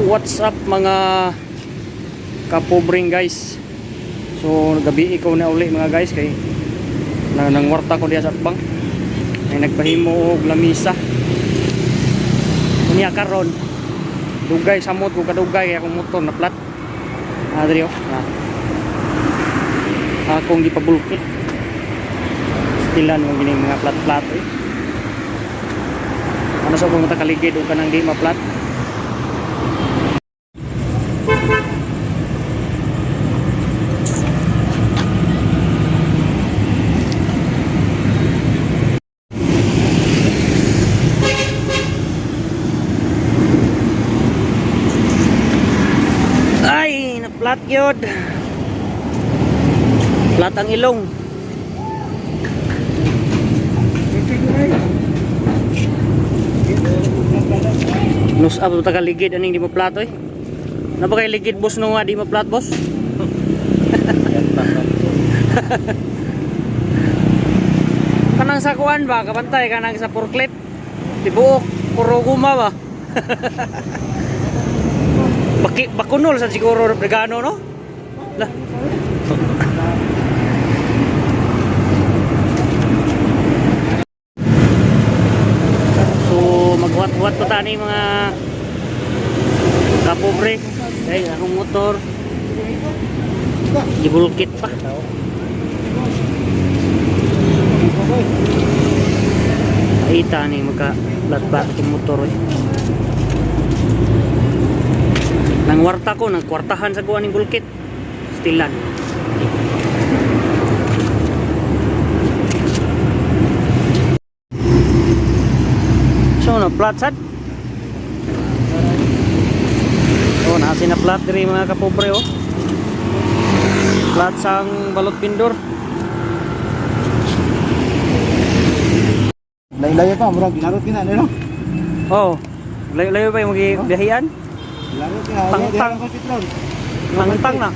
What's up, mga kapobring guys? So gabi ikaw na uli, mga guys, kay na nangwarta ko diya sa atbang. Ay nagpahimo og lamisa. Unya karon dugay samot ko kadugay kay akong motor na flat. Adri oh. Na. Akong gipabulkit. Stilan mo gini mga plat-plat eh. Ano sa akong mata kaligid o kanang di ma-flat. Ay, na-flat yun. Flat ang ilong. Nus up ta kaligid aning di mo plato eh. Napa kay ligid, boss, no nga di mo plat, boss? Kanang sa kuan ba kabantay kanang sa forklift. Tibuok puro guma ba. Baki bakunol sa siguro regano no? Lah. So maghuwat-huwat pa tani, mga kapobre. Ay, akong motor. Gibulkit pa. Ita ni magka lat-lat itong motor eh. Nangwarta ko, nagkwartahan sa kuha ng bulkit. Stilan. So, na flat sad. Oh, nasa na flat diri, mga kapobre oh. Flat sang balot bindor. Layo-layo pa, murag larot kina ano? Oh, layo-layo pa yung magibiyahian. Larot kina. Tangtang. Ang petrol. Tangtang na.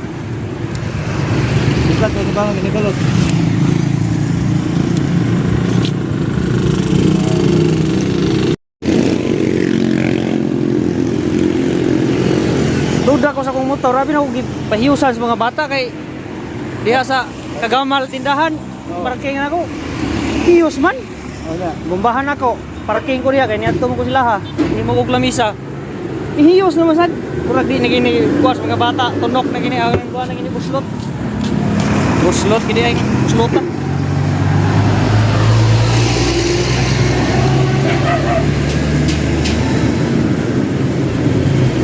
Buklat kay bang ginibalot. Duda ko sa akong motor, abi na ko gipahiusan sa mga bata kay diha sa Kagamal tindahan, parking na ako. Hiyos man. Wala. Bumbahan ako. Parking ko diha kay niadto mo ko sila ha. Hindi mo og lamisa. Ihiyos naman sad. Murag di na gini kuwas mga bata, tunok na gini ang kuha na gini buslot. Buslot gini ay buslotan.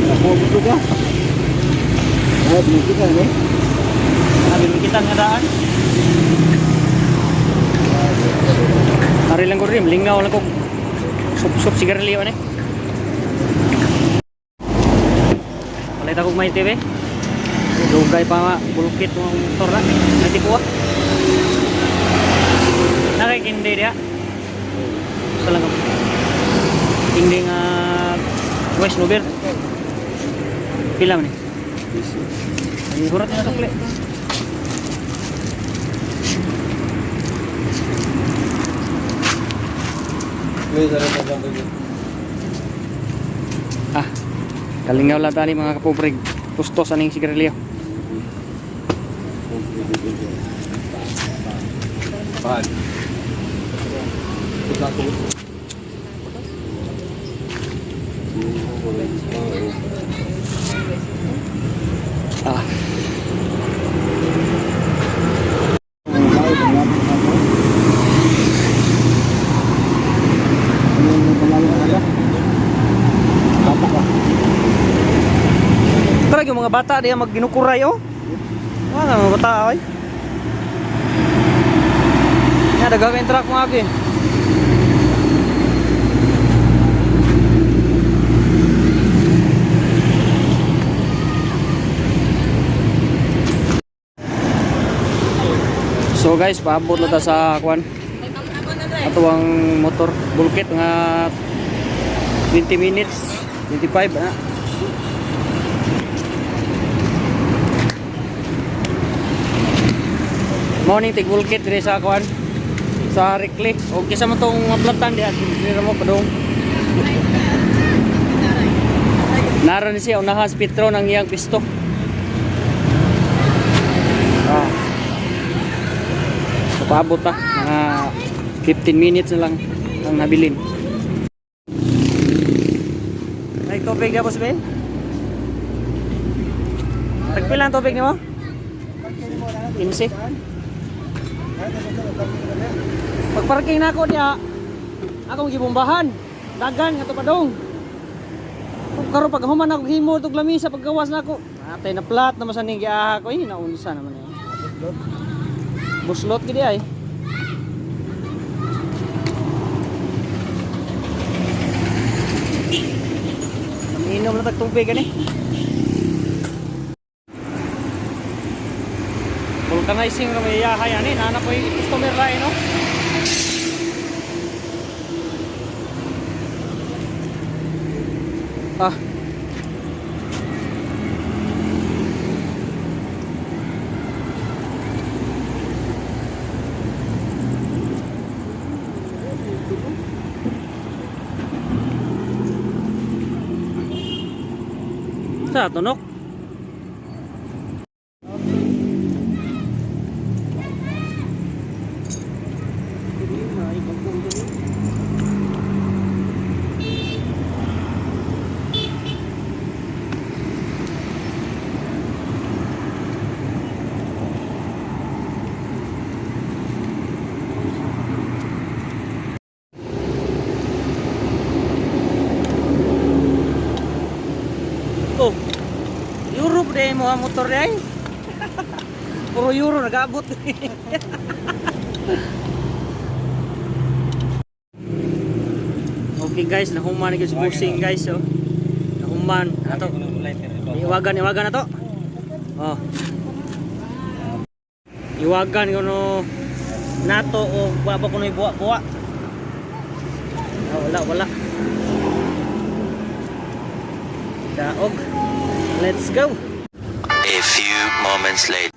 Ako gusto ka. Ah, binigyan ka no? Sabi mo kita nga daan. Ari lang ko rin, lingaw lang ko. Sup-sup sigarilyo ani. Palit ako may TV. Dugay pa nga, bulkit ng motor na. Nanti ko ah. Nakikindi diya. Gusto lang ako. Hindi nga West Nuber. Pila man eh. Ay, hurat na sukli. Ah, kalingaw lang tani, mga kapobrig. Tustos aning sigarilyo. Ah, tara yung mga bata diya magginukuray oh. Wala mga bata oy. Ya, dagang yung truck mga akin. So guys, paabot na ta sa kwan. Ato ang motor bulkit nga 20 minutes, 25 na. Morning tig bulkit diri sa kwan sa Rikli. O kisa mo tong mga platan diha, diri mo padung. Naron ni siya unahan si Petro ng iyang pisto. Ah. So, paabot ta mga 15 minutes na lang ang nabilin. May tubig na, Boss Ben? Tagpila ang tubig nimo? 15. Pagparking na ako niya, akong gibombahan. Dagan nga padong. Kung karon pag human ako himo tug lamisa paggawas na ako. Atay na plat na masaning giaha ko eh naunsa naman eh. Buslot gid ay. Inom na tag tubig ani. Vulcanizing ra may yahay ani, nana ko yung customer ra eh, no. Ah. Sa tunok. Oh. Europe day mo ang motor day. Puro euro nag-abot. Okay guys, nahuman na gyud si Busing guys oh. Nahuman ato. Iwagan, iwagan na to. Oh. Iwagan kuno nato o wa pa kuno buwa-buwa. Ah, wala, wala. Daog. Let's go. A few moments later.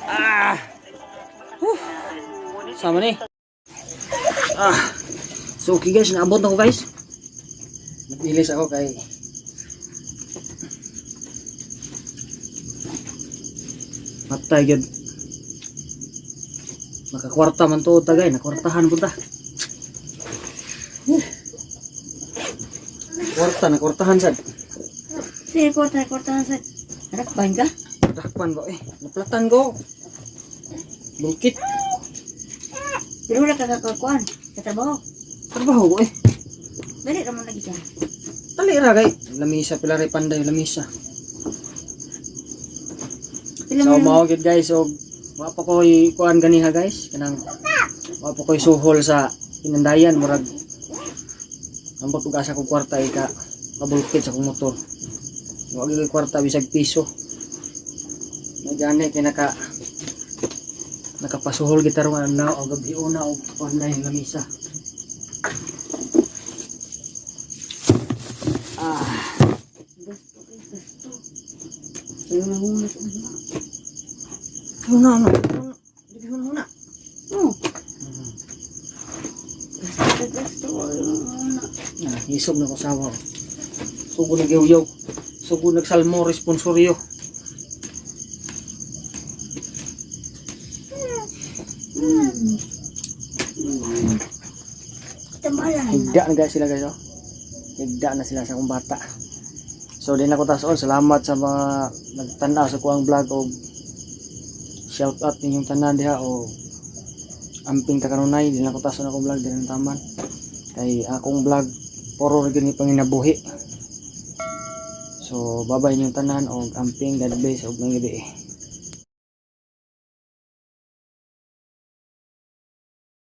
Ah. Whew. Sama ni. Ah. So okay guys, naabot na ko guys. Nagpilis ako kay matay gyud. Nakakwarta man to tagay, nakwartahan pud ta. Whew. Kwarta, nakwartahan sad. Sige, korta, korta na sa... Nakpan ka? Dakpan ba eh. Naplatan ko. Bukit. Pero wala ka kakakuan. Katrabaho. Trabaho ko eh. Dali ra mo lagi dyan. Tali ra kay. Lamisa pila ray panday lamisa. Pila So mo mao gyud guys, so wa pa koy kuan ganiha guys, kanang wa pa koy suhol sa inandayan murag ambot og asa kog kwarta ika kabulkit sa akong motor. Wa gyud koy kwarta bisag piso. Nagani kay nakapasuhol gid tarong adlaw og gabi una og panday lamisa. Ah, Gasto, guys, gasto. Sayo na huna sa una. huna na. Di huna huna. Oo. Gasto, gasto. Ayaw na huna. Ah, isog na ko sawa. Sugo nag-yaw-yaw. Sugo nagsalmo responsoryo. Tambalan. Higda na guys sila guys oh. Higda na sila sa akong bata. So din ako taas all. Salamat sa mga nagtanaw sa kuang vlog og shout out ninyong tanan diha o amping kakanunay din ako taas akong vlog din ang taman. Kay akong vlog puro ra gyud ni panginabuhi. So babay ninyong tanan og amping, God bless og may gabi.